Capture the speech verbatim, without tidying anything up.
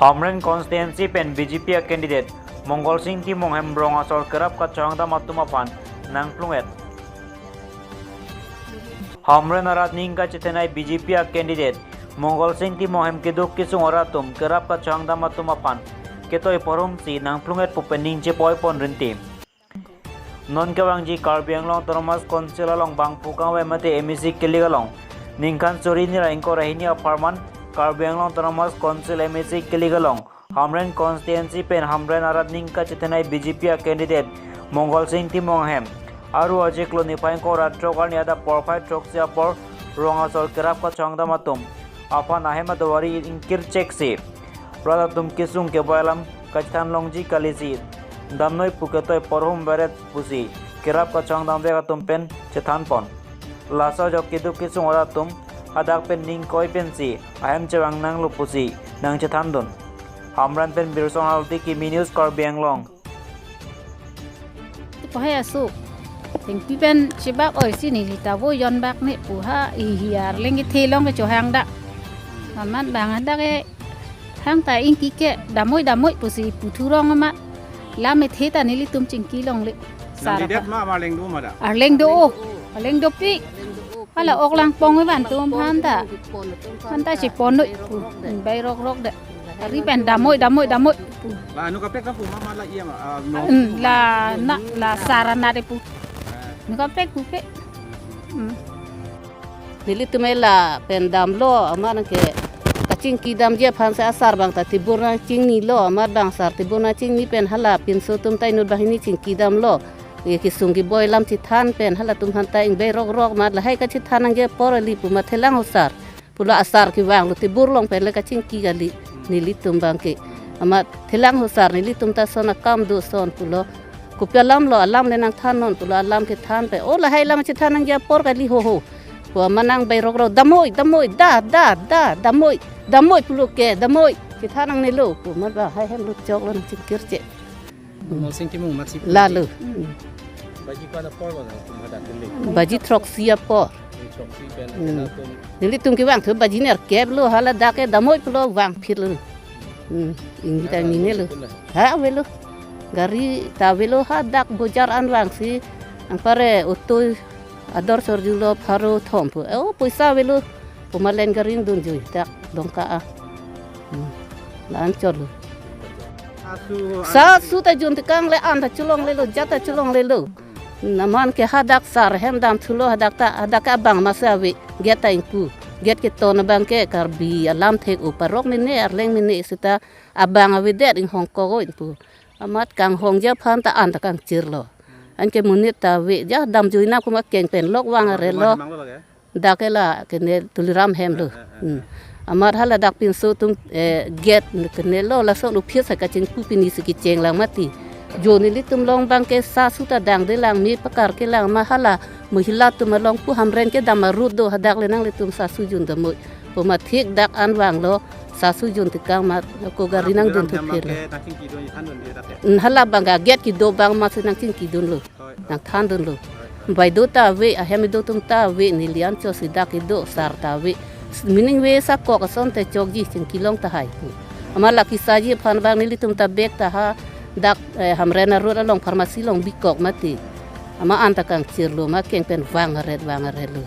Hamren constituency pen B J P a candidate Mongol Sing Timung hem rong asor kerap kachongdam atum aphan nangplung-et. Hamren arat ning kachethenei B J P a candidate Mongol Sing Timung hem keduk kesung arat atum kerap kachongdam atum aphan ketoi porhum si nangplung-et pu pen ning chepoi pon rinti. Non kevangji Karbi Anglong Autonomous Council along bangphu kangvai mate M A C kilik along ningkan suri nira ingkoi ra hini apharman Karbi Anglong Autonomous Council M A C kilik along Hamren constituency pen Hamren arat ning kachethenei B J P a candidate Mongol Sing Timung hem aru ajiklo niphai ingkoi ra throk arni adap porphai throksi apor rong asor kerap kachongdam atum aphan ahem aduari ingkir cheksi rat atum kesung keboi alam kachethan longji kali si damnoi pu ketoi porhum beret pusi kerap kachongdam vek atum pen chethan pon. Laso ajok keduk kesung arat atum hadak pen ning koi pensi ahem chevang nanglo pusi nangchethandun. Hamren pen Birson Halti, Kimi News, Karbi Anglong. Ti pahai asu. Tengpi pen chebak oi si neli ta vo yon bak ne pu ha, i hi Arleng kethe along kechohang dak. Amat bang hadak e hang ta ingki ke damoi damoi pusi puthu rong amat. Lam ethe ta nelitum chingki longle. Nang sar lidet apa. Ma Arleng do ma da? Arleng do o. Arleng dopik. Hala ok lang pong ivan tum han ta. Han ta chepon noi pu. Bai rok rok de. Ari pen damoi damoi damoi pu. La nu kaprek kapu ma ma la iya ma, ah, no. Hmm, la na la sar anat pu. Nu kaprek pu pe. Hmm. Nelitum e la pen damlo, amat nang ke kachingki damji aphan si asar bang ta tebur nangchingnilo, amat bang sar tebur nangchingni pen hala pinso atum ta inut banghini chingki damlo. Ye kesung keboi alam chethan pen halatum aphan ta ingbai rok rok amat lahai kachethan nangji apor kali pu amat thelang ho sar. Pulo asar kevanglo tebur along pen le kachingki kali nelitum bang ke. Amat thelang ho sar nelitum ta son akam do son pulo. Kopi alam lo, alam le nangthan non pulo, alam kethan pen. O lahai alam chethan nangji apor kali ho ho. Pu amat nangbai rok rok damoi, damoi, da, da, da, damoi, damoi pulo ke, damoi. Chethan nangnelo pu amat bang hai hem lut choklo nangchingkir che. Mongol Sing Timung amat si pu. Lalo. Hmm. Baji ko-an apor bang tum hadak kali? Baji throksi apor. Throksi pen Hmm. Nelitum kevang thu baji nerkep lo hala dak ke damoi pulo vangphit lo. Hmm. Inggi ta mine lo. Ha avelo. Gari ta avelo hadak bojar an vangsi. Anpar e auto ador sorjulo pharo thom pu. E o poisa avelo. Pu amat line gari dunjui dak Dongka a. Hmm. La-an cholo. Asu, sa asu ta jun tekang le an ta cholonglelo, jat ta cholonglelo. Amat ke hadak sar hem damthulo hadak ta, hadak ke abang amatsi ave, gate ta ingpu. Gate keton abang ke Karbi alam thek o, parok mene, Arleng mene seta abang avedet inghong kok o ingpu. Amat kanghongji aphan ta an ta kangchirlo. Anke monit ta ave, ja damjuinang pu amat keng pen lok vang arelo. Mang lo lage. Dak ke la kene Tuliram hem lo. Eh, eh, eh, Hmm. eh. Amat hala dak pinso atum, eh, gate kenelo lason office hai kachingpu pini si kecheng lang mati. Jo nelitum along bang ke sa asu ta dangde lang me pakar ke lang ma hala mohila atum along pu Hamren kedam arut do hadak le nanglitum sa asu jun damoi. Pu amat thik dak an vanglo sa asu jun tekang amat ko gari nang dun Tuliram thu hem phir bang lo. Ke nangchingki dun than dun di dak ke. Hmm, hala bang ke gate kedo bang amatsi nangchingki dunlo. Nangthan dunlo. Bai do ta ave, ahem do atum ta ave, neli an cho si dak kedo sar ta ave. Meaning ve sa kok asonte chokji chingki long tahai pu. Amat la kesaji aphan bang nelitum ta bek ta hadak, eh, Hamren arut along pharmacy along bikok mati. Amat an ta kangchirlo, amat keng pen vang aret, vang aretlo.